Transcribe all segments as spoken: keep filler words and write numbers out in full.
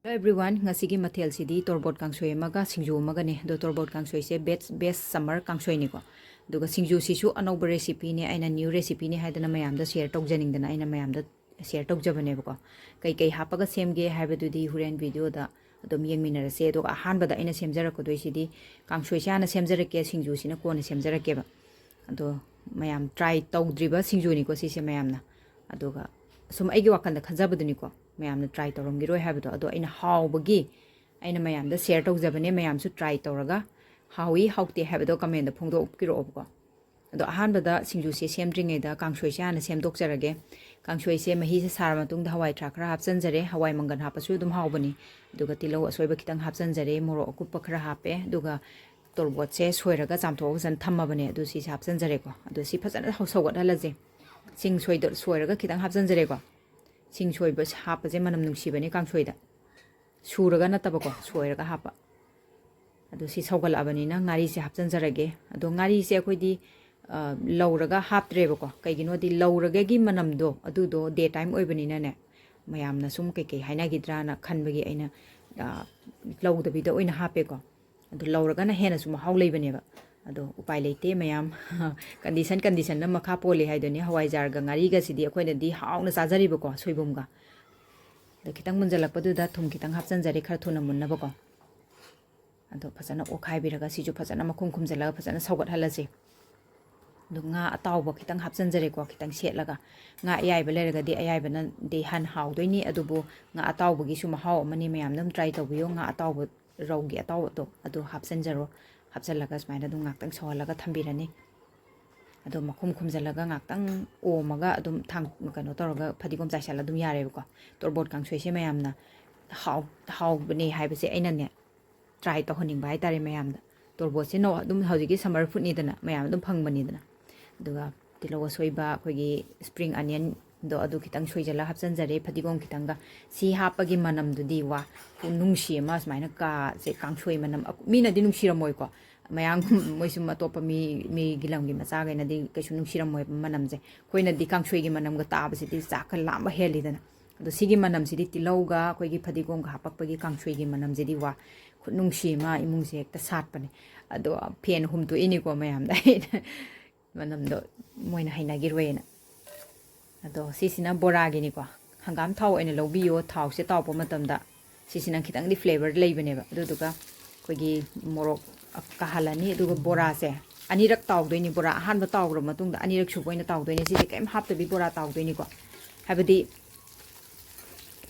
Hello everyone, ꯉꯁꯤꯒꯤ ꯃꯊꯦꯜꯁꯤꯗꯤ ꯇꯣꯔꯕꯣꯠ ꯀꯥꯡꯁꯣꯏ ꯑꯃꯒ ꯁꯤꯡꯖꯨ ꯑꯃꯒꯅꯦ꯫ ꯑꯗꯣ ꯇꯣꯔꯕꯣꯠ ꯀꯥꯡꯁꯣꯏꯁꯦ best, best summer ꯀꯥꯡꯁꯣꯏꯅꯤꯀꯣ꯫ ꯑꯗꯨꯒ ꯁꯤꯡꯖꯨꯁꯤꯁꯨ ꯑꯅꯧꯕ recipeꯅꯦ, ꯑꯩꯅ new recipeꯅꯦ ꯍꯥꯏꯗꯅ ꯃꯌꯥꯝꯗ share ꯇꯧꯖꯅꯤꯡꯗꯅ ꯑꯩꯅ ꯃꯌꯥꯝꯗ share ꯇꯧꯖꯕꯅꯦꯕꯀꯣ꯫ ꯀꯩꯀꯩ ꯍꯥꯞꯄꯒ ꯁꯦꯝꯒꯦ ꯍꯥꯏꯕꯗꯨꯗꯤ ꯍꯣꯔꯦꯟ videoꯗ ꯑꯗꯨꯝ ꯌꯦꯡꯃꯤꯟꯅꯔꯁꯦ꯫ ꯑꯗꯨꯒ ꯑꯍꯥꯟꯕꯗ ꯑꯩꯅ ꯁꯦꯝꯖꯔꯛꯀꯗꯣꯏꯁꯤꯗꯤ ꯀꯥꯡꯁꯣꯏꯁꯦ ꯍꯥꯟꯅ ꯁꯦꯝꯖꯔꯛꯀꯦ, ꯁꯤꯡꯖꯨꯁꯤꯅ ꯀꯣꯟꯅ ꯁꯦꯝꯖꯔꯛꯀꯦꯕ꯫ ꯑꯗꯣ ꯃꯌꯥꯝ try ꯇꯧꯗ꯭ꯔꯤꯕ ꯁꯤꯡꯖꯨꯅꯤꯀꯣ ꯁꯤꯁꯦ ꯃꯌꯥꯝꯅ꯫ ꯑꯗꯨꯒ ꯁꯨꯝ ꯑꯩꯒꯤ ꯋꯥꯈꯜꯗ ꯈꯟꯖꯕꯗꯨꯅꯤꯀꯣ, ꯃꯌꯥꯝꯅ try ꯇꯧꯔꯝꯈꯤꯔꯣꯏ ꯍꯥꯏꯕꯗꯣ꯫ ꯑꯗꯣ ꯑꯩꯅ ꯍꯥꯎꯕꯒꯤ ꯑꯩꯅ ꯃꯌꯥꯝꯗ share ꯇꯧꯖꯕꯅꯦ꯫ ꯃꯌꯥꯝꯁꯨ try ꯇꯧꯔꯒ ꯍꯥꯎꯏ ꯍꯥꯎꯇꯦ ꯍꯥꯏꯕꯗꯣ commentꯗ ꯐꯣꯡꯗꯣꯛꯄꯤꯔꯛꯑꯣꯕꯀꯣ꯫ ꯑꯗꯣ ꯑꯍꯥꯟꯕꯗ ꯁꯤꯡꯖꯨꯁꯦ ꯁꯦꯝꯗ꯭ꯔꯤꯉꯩꯗ ꯀꯥꯡꯁꯣꯏꯁꯦ ꯍꯥꯟꯅ ꯁꯦꯝꯗꯣꯛꯆꯔꯒꯦ꯫ ꯀꯥꯡꯁꯣꯏꯁꯦ ꯃꯍꯤꯁꯦ ꯁꯥꯔ ꯃꯇꯨꯡꯗ ꯍꯋꯥꯏ ꯊ꯭ꯔꯥꯛ ꯈꯔ ꯍꯥꯞꯆꯤꯟꯖꯔꯦ꯫ ꯍꯋꯥꯏ ꯃꯪꯒꯟ ꯍꯥꯞꯄꯁꯨ ꯑꯗꯨꯝ ꯍꯥꯎꯕꯅꯤ꯫ ꯑꯗꯨꯒ ꯇꯤꯜꯍꯧ ꯑꯁꯣꯏꯕ ꯈꯤꯇꯪ ꯍꯥꯞꯆꯤꯟꯖꯔꯦ, ꯃꯣꯔꯣꯛ ꯑꯀꯨꯞꯄ ꯈꯔ ꯍꯥꯞꯄꯦ, ꯑꯗꯨꯒ ꯇꯣꯔꯕꯣꯠꯁꯦ ꯁꯣꯏꯔꯒ ꯆꯥꯝꯊꯣꯛꯑꯒ ꯐꯖꯅ ꯊꯝꯃꯕꯅꯦ꯫ ꯑꯗꯨ ꯁꯤꯁꯦ ꯍꯥꯞꯆꯤꯟꯖꯔꯦꯀꯣ꯫ ꯑꯗꯨ ꯁꯤ ꯐꯖꯅ ꯍꯧ-, ꯁꯧꯒꯠꯍꯜꯂꯁꯦ꯫ ꯁꯤꯡ ꯁꯣꯏꯗ-, ꯁꯣꯏꯔꯒ ꯈꯤꯇꯪ ꯍꯥꯞꯆꯤꯟꯖꯔꯦꯀꯣ꯫ ꯁꯤꯡ ꯁꯣꯏꯕ ꯍꯥꯞꯄꯁꯦ ꯃꯅꯝ ꯅꯨꯡꯁꯤꯕꯅꯦ ꯀꯥꯡꯁꯣꯏꯗ꯫ ꯁꯨꯔꯒ ꯅꯠꯇꯕꯀꯣ, ꯁꯣꯏꯔꯒ ꯍꯥꯞꯄ꯫ ꯑꯗꯣ ꯁꯤ ꯁꯧꯒꯠꯂꯛꯑꯕꯅꯤꯅ ꯉꯥꯔꯤꯁꯦ ꯍꯥꯞꯆꯤꯟꯖꯔꯒꯦ꯫ ꯑꯗꯣ ꯉꯥꯔꯤꯁꯦ ꯑꯩꯈꯣꯏꯗꯤ, ꯑ, ꯂꯧꯔꯒ ꯍꯥꯞꯇ꯭ꯔꯦꯕꯀꯣ꯫ ꯀꯩꯒꯤꯅꯣꯗꯤ ꯂꯧꯔꯒꯒꯤ ꯃꯅꯝꯗꯣ ꯑꯗꯨꯗꯣ day time ꯑꯣꯏꯕꯅꯤꯅꯅꯦ, ꯃꯌꯥꯝꯅ ꯁꯨꯝ ꯀꯩꯀꯩ ꯍꯥꯏꯅꯈꯤꯗ꯭ꯔꯥꯅ ꯈꯟꯕꯒꯤ ꯑꯩꯅ, ꯑ, ꯂꯧꯗꯕꯤꯗ ꯑꯣꯏꯅ ꯍꯥꯞꯄꯦꯀꯣ꯫ ꯑꯗꯨ ꯂꯧꯔꯒꯅ ꯍꯦꯟꯅꯁꯨ ꯃꯍꯥꯎ ꯂꯩꯕꯅꯦꯕ꯫ ꯑꯗꯣ ꯎꯄꯥꯏ ꯂꯩꯇꯦ ꯃꯌꯥꯝ꯫ Condition, conditionꯅ ꯃꯈꯥ ꯄꯣꯜꯂꯤ ꯍꯥꯏꯗꯨꯅꯤ꯫ ꯍꯋꯥꯏꯖꯥꯔꯒ ꯉꯥꯔꯤꯒꯁꯤꯗꯤ ꯑꯩꯈꯣꯏꯅꯗꯤ ꯍꯥꯎꯅ ꯆꯥꯖꯔꯤꯕꯀꯣ, ꯁꯣꯏꯕꯨꯝꯒ꯫ ꯑꯗꯣ ꯈꯤꯇꯪ ꯃꯨꯟꯖꯜꯂꯛꯄꯗꯨꯗ ꯊꯨꯝ ꯈꯤꯇꯪ ꯍꯥꯞꯆꯤꯟꯖꯔꯦ, ꯈꯔ ꯊꯨꯅ ꯃꯨꯟꯅꯕꯀꯣ꯫ ꯑꯗꯣ ꯐꯖꯅ ꯑꯣꯠꯈꯥꯏꯕꯤꯔꯒ ꯁꯤꯁꯨ ꯐꯖꯅ ꯃꯈꯨꯝ ꯈꯨꯝꯖꯤꯜꯂꯒ ꯐꯖꯅ ꯁꯧꯒꯠꯍꯜꯂꯁꯤ꯫ ꯑꯗꯣ ꯉꯥ ꯑꯇꯥꯎꯕ ꯈꯤꯇꯪ ꯍꯥꯞꯆꯤꯟꯖꯔꯦꯀꯣ, ꯈꯤꯇꯪ ꯁꯦꯠꯂꯒ꯫ ꯉꯥ ꯑꯌꯥꯏꯕ ꯂꯩꯔꯒꯗꯤ ꯑꯌꯥꯏꯕꯅꯗꯤ ꯍꯦꯟꯅ ꯍꯥꯎꯗꯣꯏꯅꯤ, ꯑꯗꯨꯕꯨ ꯉꯥ ꯑꯇꯥꯎꯕꯒꯤꯁꯨ ꯃꯍꯥꯎ ꯑꯃꯅꯤ꯫ ꯃꯌꯥꯝꯅ ꯑꯗꯨꯝ try ꯇꯧꯕꯤꯌꯨ꯫ ꯉꯥ ꯑꯇꯥꯎꯕ, ꯔꯧꯒꯤ ꯑꯇꯥꯎꯕꯗꯣ ꯑꯗꯨ ꯍꯥꯞꯆꯤꯟꯖꯔꯣ꯫ ꯍꯥꯞꯆꯤꯜꯂꯒ ꯁꯨꯃꯥꯏꯅ ꯑꯗꯨꯝ ꯉꯥꯛꯇꯪ ꯁꯧꯍꯜꯂꯒ ꯊꯝꯕꯤꯔꯅꯤ꯫ ꯑꯗꯣ ꯃꯈꯨꯝ ꯈꯨꯝꯖꯤꯜꯂꯒ ꯉꯥꯛꯇꯪ ꯑꯣꯝꯃꯒ ꯑꯗꯨꯝ ꯊꯥꯡ-, ꯀꯩꯅꯣ ꯇꯧꯔꯒ ꯐꯗꯤꯒꯣꯝ ꯆꯥꯏꯁꯜꯂ ꯑꯗꯨꯝ ꯌꯥꯔꯦꯕꯀꯣ꯫ ꯇꯣꯔꯕꯣꯠ ꯀꯥꯡꯁꯣꯏꯁꯦ ꯃꯌꯥꯝꯅ ꯍꯥꯎ-, ꯍꯥꯎꯕꯅꯦ ꯍꯥꯏꯕꯁꯦ ꯑꯩꯅꯅꯦ try ꯇꯧꯍꯟꯅꯤꯡꯕ ꯍꯥꯏꯇꯥꯔꯦ ꯃꯌꯥꯝꯗ꯫ ꯇꯣꯔꯕꯣꯠꯁꯦ ꯅꯣ-, ꯑꯗꯨꯝ ꯍꯧꯖꯤꯛꯀꯤ summer foodꯅꯤꯗꯅ, ꯃꯌꯥꯝ ꯑꯗꯨꯝ ꯐꯪꯕꯅꯤꯗꯅ꯫ ꯑꯗꯨꯒ ꯇꯤꯜꯍꯧ ꯑꯁꯣꯏꯕ, ꯑꯩꯈꯣꯏꯒꯤ spring onionꯗꯣ ꯑꯗꯨ ꯈꯤꯇꯪ ꯁꯣꯏꯖꯜꯂ ꯍꯥꯞꯆꯤꯟꯖꯔꯦ, ꯐꯗꯤꯒꯣꯝ ꯈꯤꯇꯪꯒ꯫ ꯁꯤ ꯍꯥꯞꯄꯒꯤ ꯃꯅꯝꯗꯨꯗꯤ ꯋꯥ, ꯈꯨꯅꯨꯡꯁꯤ ꯑꯃ ꯁꯨꯃꯥꯏꯅ ꯀꯥꯁꯦ ꯀꯥꯡꯁꯣꯏ ꯃꯅꯝ, ꯑꯀꯨ-, ꯃꯤꯅꯗꯤ ꯅꯨꯡꯁꯤꯔꯝꯃꯣꯏꯀꯣ꯫ ꯃꯌꯥꯝ ꯃꯣꯏ ꯁꯨꯝ ꯑꯇꯣꯞꯄ ꯃꯤ, ꯃꯤꯒꯤ ꯂꯝꯒꯤ ꯃꯆꯥꯈꯩꯅꯗꯤ ꯀꯩꯁꯨ ꯅꯨꯡꯁꯤꯔꯝꯃꯣꯏꯕ ꯃꯅꯝꯁꯦ꯫ ꯑꯩꯈꯣꯏꯅꯗꯤ ꯀꯥꯡꯁꯣꯏꯒꯤ ꯃꯅꯝꯒ ꯇꯥꯕꯁꯤꯗꯤ ꯆꯥꯛꯀ ꯂꯥꯝꯕ ꯍꯦꯜꯂꯤꯗꯅ꯫ ꯑꯗꯣ ꯁꯤꯒꯤ ꯃꯅꯝꯁꯤꯗꯤ ꯇꯤꯜꯍꯧꯒ ꯑꯩꯈꯣꯏꯒꯤ ꯐꯗꯤꯒꯣꯝꯒ ꯍꯥꯄꯛꯄꯒꯤ ꯀꯥꯡꯁꯣꯏꯒꯤ ꯃꯅꯝꯁꯤꯗꯤ, ꯋꯥ, ꯈꯨꯠꯅꯨꯡꯁꯤ ꯑꯃ, ꯏꯃꯨꯡꯁꯦ ꯍꯦꯛꯇ ꯁꯥꯠꯄꯅꯦ꯫ ꯑꯗꯣ ꯐꯦꯟ ꯍꯨꯝꯇꯣꯛꯏꯅꯤꯀꯣ ꯃꯌꯥꯝꯗ ꯑꯩꯅ꯫ ꯃꯅꯝꯗꯣ ꯃꯣꯏꯅ ꯍꯩꯅꯈꯤꯔꯣꯏꯅ꯫ ꯑꯗꯣ ꯁꯤꯁꯤꯅ ꯕꯣꯔꯥꯒꯤꯅꯤꯀꯣ꯫ ꯍꯪꯒꯥꯝ ꯊꯥꯎ ꯑꯣꯏꯅ ꯂꯧꯕꯤꯌꯣ, ꯊꯥꯎꯁꯦ ꯇꯥꯎꯕ ꯃꯇꯝꯗ꯫ ꯁꯤꯁꯤꯅ ꯈꯤꯇꯪꯗꯤ flavor ꯂꯩꯕꯅꯦꯕ꯫ ꯑꯗꯨꯗꯨꯒ ꯑꯩꯈꯣꯏꯒꯤ ꯃꯣꯔꯣꯛ ꯀꯥꯍꯜꯂꯅꯤ꯫ ꯑꯗꯨꯒ ꯕꯣꯔꯥꯁꯦ ꯑꯅꯤꯔꯛ ꯇꯥꯎꯗꯣꯏꯅꯤ꯫ ꯕꯣꯔꯥ ꯑꯍꯥꯟꯕ ꯇꯥꯎꯈ꯭ꯔ ꯃꯇꯨꯡꯗ ꯑꯅꯤꯔꯛ ꯁꯨꯕ ꯑꯣꯏꯅ ꯇꯥꯎꯗꯣꯏꯅꯤ꯫ ꯁꯤꯁꯦ ꯀꯩꯝ ꯍꯥꯞꯇꯕꯤ ꯕꯣꯔꯥ ꯇꯥꯎꯗꯣꯏꯅꯤꯀꯣ꯫ ꯍꯥꯏꯕꯗꯤ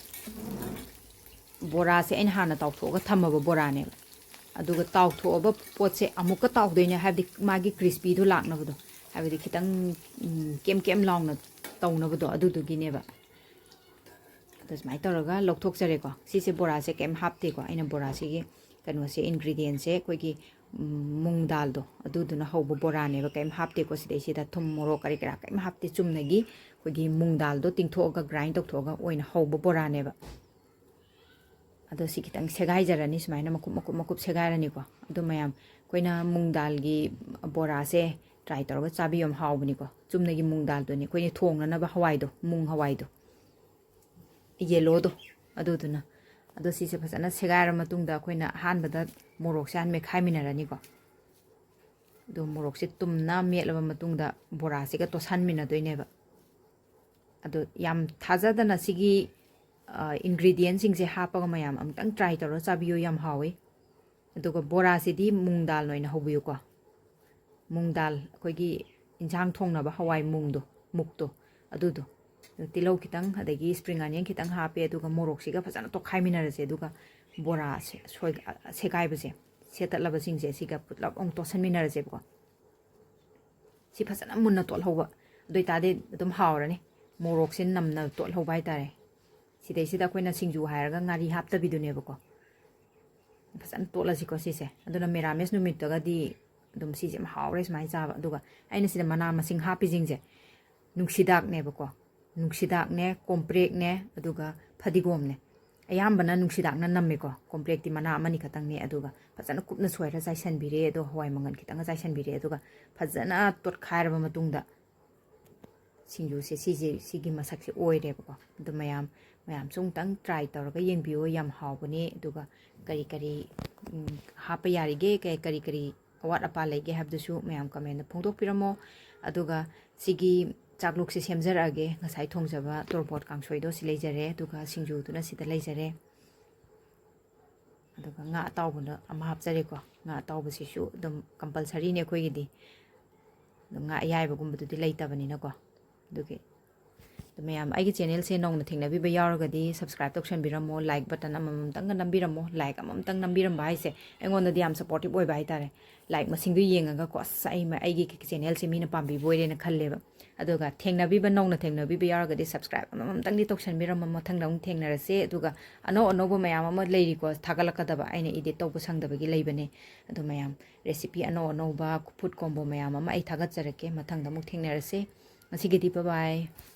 ꯕꯣꯔꯥꯁꯦ ꯑꯩꯅ ꯍꯥꯟꯅ ꯇꯥꯎꯊꯣꯛꯑꯒ ꯊꯝꯃꯕ ꯕꯣꯔꯥꯅꯦꯕ꯫ ꯑꯗꯨꯒ ꯇꯥꯎꯊꯣꯛꯑꯕ ꯄꯣꯠꯁꯦ ꯑꯃꯨꯛꯀ ꯇꯥꯎꯗꯣꯏꯅꯦ, ꯍꯥꯏꯕꯗꯤ ꯃꯥꯒꯤ crispyꯗꯣ ꯂꯥꯛꯅꯕꯗꯣ, ꯍꯥꯏꯕꯗꯤ ꯈꯤꯇꯪ, ꯎꯝ, ꯀꯦꯝ ꯀꯦꯝ ꯂꯥꯎꯅ ꯇꯧꯅꯕꯗꯣ, ꯑꯗꯨꯗꯨꯒꯤꯅꯦꯕ꯫ ꯑꯗꯣ ꯁꯨꯃꯥꯏꯅ ꯇꯧꯔꯒ ꯂꯧꯊꯣꯛꯆꯔꯦꯀꯣ꯫ ꯁꯤꯁꯦ ꯕꯣꯔꯥꯁꯦ ꯀꯩꯝ ꯍꯥꯞꯇꯦꯀꯣ꯫ ꯑꯩꯅ ꯕꯣꯔꯥꯁꯤꯒꯤ ꯀꯩꯅꯣꯁꯦ, ingredientꯁꯦ ꯑꯩꯈꯣꯏꯒꯤ, ꯎꯝ, ꯃꯨꯡ ꯗꯥꯜꯗꯣ, ꯑꯗꯨꯗꯨꯅ ꯍꯧꯕ ꯕꯣꯔꯥꯅꯦꯕ꯫ ꯀꯩꯝ ꯍꯥꯞꯇꯦꯀꯣ ꯁꯤꯗꯩꯁꯤꯗ꯫ ꯊꯨꯝ, ꯃꯣꯔꯣꯛ, ꯀꯔꯤ ꯀꯔꯥ ꯀꯩꯝ ꯍꯥꯞꯇꯦ꯫ ꯆꯨꯝꯅꯒꯤ ꯑꯩꯈꯣꯏꯒꯤ ꯃꯨꯡ ꯗꯥꯜꯗꯣ ꯇꯤꯡꯊꯣꯛꯑꯒ, grind ꯇꯧꯊꯣꯛꯑꯒ ꯑꯣꯏꯅ ꯍꯧꯕ ꯕꯣꯔꯥꯅꯦꯕ꯫ ꯑꯗꯣ ꯁꯤ ꯈꯤꯇꯪ ꯁꯦꯒꯥꯏꯖꯔꯅꯤ, ꯁꯨꯃꯥꯏꯅ ꯃꯀꯨꯞ ꯃꯀꯨꯞ ꯃꯀꯨꯞ ꯁꯦꯒꯥꯏꯔꯅꯤꯀꯣ꯫ ꯑꯗꯣ ꯃꯌꯥꯝ, ꯑꯩꯈꯣꯏꯅ ꯃꯨꯡ ꯗꯥꯜꯒꯤ ꯕꯣꯔꯥꯁꯦ try ꯇꯧꯔꯒ ꯆꯥꯕꯤꯌꯨ, ꯌꯥꯝ ꯍꯥꯎꯕꯅꯤꯀꯣ꯫ ꯆꯨꯝꯅꯒꯤ ꯃꯨꯡ ꯗꯥꯜꯗꯨꯅꯤ, ꯑꯩꯈꯣꯏꯅ ꯊꯣꯡꯅꯅꯕ ꯍꯋꯥꯏꯗꯣ, ꯃꯨꯡ ꯍꯋꯥꯏꯗꯣ, yellowꯗꯣ, ꯑꯗꯨꯗꯨꯅ꯫ ꯑꯗꯣ ꯁꯤꯁꯦ ꯐꯖꯅ ꯁꯦꯒꯥꯏꯔ ꯃꯇꯨꯡꯗ ꯑꯩꯈꯣꯏꯅ ꯑꯍꯥꯟꯕꯗ ꯃꯣꯔꯣꯛꯁꯦ ꯍꯥꯟꯅ ꯃꯦꯠꯈꯥꯏꯃꯤꯟꯅꯔꯅꯤꯀꯣ꯫ ꯑꯗꯣ ꯃꯣꯔꯣꯛꯁꯦ ꯇꯨꯝꯅ ꯃꯦꯠꯂꯕ ꯃꯇꯨꯡꯗ ꯕꯣꯔꯥꯁꯤꯒ ꯇꯣꯠꯁꯟꯃꯤꯟꯅꯗꯣꯏꯅꯦꯕ꯫ ꯑꯗꯣ ꯌꯥꯝ ꯊꯥꯖꯗꯅ ꯁꯤꯒꯤ, ꯑ, ingredientꯁꯤꯡꯁꯦ ꯍꯥꯞꯄꯒ ꯃꯌꯥꯝ ꯑꯃꯨꯛꯇꯪ try ꯇꯧꯔꯒ ꯆꯥꯕꯤꯌꯨ, ꯌꯥꯝ ꯍꯥꯎꯋꯤ꯫ ꯑꯗꯨꯒ ꯕꯣꯔꯥꯁꯤꯗꯤ ꯃꯨꯡ ꯗꯥꯜ ꯑꯣꯏꯅ ꯍꯧꯕꯤꯌꯨꯀꯣ꯫ ꯃꯨꯡ ꯗꯥꯜ, ꯑꯩꯈꯣꯏꯒꯤ ꯏꯟꯁꯥꯡ ꯊꯣꯡꯅꯕ ꯍꯋꯥꯏ ꯃꯨꯡꯗꯣ, ꯃꯨꯛꯇꯣ, ꯑꯗꯨꯗꯣ꯫ ꯇꯤꯜꯍꯧ ꯈꯤꯇꯪ, ꯑꯗꯒꯤ spring onion ꯈꯤꯇꯪ ꯍꯥꯞꯄꯦ, ꯑꯗꯨꯒ ꯃꯣꯔꯣꯛꯁꯤꯒ ꯐꯖꯅ ꯇꯣꯠꯈꯥꯏꯃꯤꯟꯅꯔꯁꯦ꯫ ꯑꯗꯨꯒ ꯕꯣꯔꯥ ꯁꯦ-, ꯁꯣꯏ-, ꯁꯦꯒꯥꯏꯕꯁꯦ, ꯁꯦꯠꯇꯠꯂꯕꯁꯤꯡꯁꯦ ꯁꯤꯒ ꯄꯨꯂꯞ ꯑꯃꯨꯛ ꯇꯣꯠꯁꯟꯃꯤꯟꯅꯔꯁꯦꯕꯀꯣ꯫ ꯁꯤ ꯐꯖꯅ ꯃꯨꯟꯅ ꯇꯣꯠꯍꯧꯕ꯫ ꯑꯗꯨ ꯑꯣꯏꯇꯥꯔꯗꯤ ꯑꯗꯨꯝ ꯍꯥꯎꯔꯅꯤ꯫ ꯃꯣꯔꯣꯛꯁꯦ ꯅꯝꯅ ꯇꯣꯠꯍꯧꯕ ꯍꯥꯏꯇꯥꯔꯦ꯫ ꯁꯤꯗꯩꯁꯤꯗ ꯑꯩꯈꯣꯏꯅ ꯁꯤꯡꯖꯨ ꯍꯥꯏꯔꯒ ꯉꯥꯔꯤ ꯍꯥꯞꯇꯕꯤꯗꯨꯅꯦꯕꯀꯣ꯫ ꯐꯖꯅ ꯇꯣꯠꯂꯁꯤꯀꯣ ꯁꯤꯁꯦ꯫ ꯑꯗꯨꯅ ꯃꯦꯔꯥꯃꯦꯁ ꯅꯨꯃꯤꯠꯇꯒꯗꯤ ꯑꯗꯨꯝ ꯁꯤꯁꯦ ꯌꯥꯝ ꯍꯥꯎꯔꯦ ꯁꯨꯃꯥꯏꯅ ꯆꯥꯕ꯫ ꯑꯗꯨꯒ ꯑꯩꯅ ꯁꯤꯗ ꯃꯅꯥ ꯃꯁꯤꯡ ꯍꯥꯞꯄꯤꯁꯤꯡꯁꯦ ꯅꯨꯡꯁꯤꯗꯥꯛꯅꯦꯕꯀꯣ꯫ ꯅꯨꯡꯁꯤꯗꯥꯛꯅꯦ, ꯀꯣꯝꯄ꯭ꯔꯦꯛꯅꯦ, ꯑꯗꯨꯒ ꯐꯗꯤꯒꯣꯝꯅꯦ꯫ ꯑꯌꯥꯝꯕꯅ ꯅꯨꯡꯁꯤꯗꯥꯛꯅ ꯅꯝꯃꯦꯀꯣ꯫ ꯀꯣꯝꯄ꯭ꯔꯦꯛꯇꯤ ꯃꯅꯥ ꯑꯃꯅꯤ ꯈꯛꯇꯪꯅꯦ꯫ ꯑꯗꯨꯒ ꯐꯖꯅ ꯀꯨꯞꯅ ꯁꯣꯏꯔ ꯆꯥꯏꯁꯟꯕꯤꯔꯦ꯫ ꯑꯗꯣ ꯍꯋꯥꯏ ꯃꯪꯒꯟ ꯈꯤꯇꯪꯒ ꯆꯥꯏꯁꯟꯕꯤꯔꯦ꯫ ꯑꯗꯨꯒ ꯐꯖꯅ ꯇꯣꯠꯈꯥꯏꯔꯕ ꯃꯇꯨꯡꯗ ꯁꯤꯡꯖꯨꯁꯦ ꯁꯤꯁꯦ, ꯁꯤꯒꯤ ꯃꯁꯛꯁꯦ ꯑꯣꯏꯔꯦꯕꯀꯣ꯫ ꯑꯗꯣ ꯃꯌꯥꯝ, ꯃꯌꯥꯝꯁꯨ ꯑꯃꯨꯛꯇꯪ try ꯇꯧꯔꯒ ꯌꯦꯡꯕꯤꯌꯨ, ꯌꯥꯝ ꯍꯥꯎꯕꯅꯦ꯫ ꯑꯗꯨꯒ ꯀꯔꯤ ꯀꯔꯤ, ꯎꯝ, ꯍꯥꯞꯄ ꯌꯥꯔꯤꯒꯦ, ꯀ-, ꯀꯔꯤ ꯀꯔꯤ ꯑꯋꯥꯠ ꯑꯄꯥ ꯂꯩꯒꯦ ꯍꯥꯏꯕꯗꯨꯁꯨ ꯃꯌꯥꯝ comment ꯐꯣꯡꯗꯣꯛꯄꯤꯔꯝꯃꯣ꯫ ꯑꯗꯨꯒ ꯁꯤꯒꯤ ꯆꯥꯛꯂꯨꯛꯁꯦ ꯁꯦꯝꯖꯔꯛꯑꯒꯦ꯫ ꯉꯁꯥꯏ ꯊꯣꯡꯖꯕ ꯇꯣꯔꯕꯣꯠ ꯀꯥꯡꯁꯣꯏꯗꯣ ꯁꯤ ꯂꯩꯖꯔꯦ, ꯑꯗꯨꯒ ꯁꯤꯡꯖꯨꯗꯨꯅ ꯁꯤꯗ ꯂꯩꯖꯔꯦ꯫ ꯑꯗꯨꯒ ꯉꯥ ꯑꯇꯥꯎꯕꯗꯣ ꯑꯃ ꯍꯥꯞꯆꯔꯦꯀꯣ꯫ ꯉꯥ ꯑꯇꯥꯎꯕꯁꯤꯁꯨ ꯑꯗꯨꯝ compulsoryꯅꯦ ꯑꯩꯈꯣꯏꯒꯤꯗꯤ꯫ ꯑꯗꯣ ꯉꯥ ꯑꯌꯥꯏꯕꯒꯨꯝꯕꯗꯨꯗꯤ ꯂꯩꯇꯕꯅꯤꯅꯀꯣ꯫ ꯑꯗꯨꯒꯤ ꯑꯗꯣ ꯃꯌꯥꯝ, ꯑꯩꯒꯤ channelꯁꯦ ꯅꯧꯅ ꯊꯦꯡꯅꯕꯤꯕ ꯌꯥꯎꯔꯒꯗꯤ subscribe ꯇꯧꯁꯟꯕꯤꯔꯝꯃꯣ, like button ꯑꯃꯃꯝꯇꯪꯒ ꯅꯝꯕꯤꯔꯝꯃꯣ꯫ Like ꯑꯃꯃꯝꯇꯪ ꯅꯝꯕꯤꯔꯝꯕ ꯍꯥꯏꯁꯦ ꯑꯩꯉꯣꯟꯗꯗꯤ ꯌꯥꯝ supportive ꯑꯣꯏꯕ ꯍꯥꯏꯇꯥꯔꯦ꯫ Like ꯃꯁꯤꯡꯗꯨ ꯌꯦꯡꯉꯒꯀꯣ, "ꯑꯁ, ꯑꯩ ꯃ-, ꯑꯩꯒꯤ channelꯁꯦ ꯃꯤꯅ ꯄꯥꯝꯕꯤꯕ ꯑꯣꯏꯔꯦꯅ" ꯈꯜꯂꯦꯕ꯫ ꯑꯗꯨꯒ ꯊꯦꯡꯅꯕꯤꯕ, ꯅꯧꯅ ꯊꯦꯡꯅꯕꯤꯕ ꯌꯥꯎꯔꯒꯗꯤ subscribe ꯑꯃꯃꯝꯇꯪꯗꯤ ꯇꯧꯁꯟꯕꯤꯔꯝꯃꯣ꯫ ꯃꯊꯪꯗ ꯑꯃꯨꯛ ꯊꯦꯡꯅꯔꯁꯦ꯫ ꯑꯗꯨꯒ ꯑꯅꯧ ꯑꯅꯧꯕ ꯃꯌꯥꯝ ꯑꯃ ꯂꯩꯔꯤꯀꯣ, ꯊꯥꯒꯠꯂꯛꯀꯗꯕ, ꯑꯩꯅ edit ꯇꯧꯕ ꯁꯪꯗꯕꯒꯤ ꯂꯩꯕꯅꯦ꯫ ꯑꯗꯣ ꯃꯌꯥꯝ, recipe ꯑꯅꯧ ꯑꯅꯧꯕ, food combo ꯃꯌꯥꯝ ꯑꯃ ꯑꯩ ꯊꯥꯒꯠꯆꯔꯛꯀꯦ꯫ ꯃꯊꯪꯗ ꯑꯃꯨꯛ ꯊꯦꯡꯅꯔꯁꯦ꯫ ꯉꯁꯤꯒꯤꯗꯤ bye bye꯫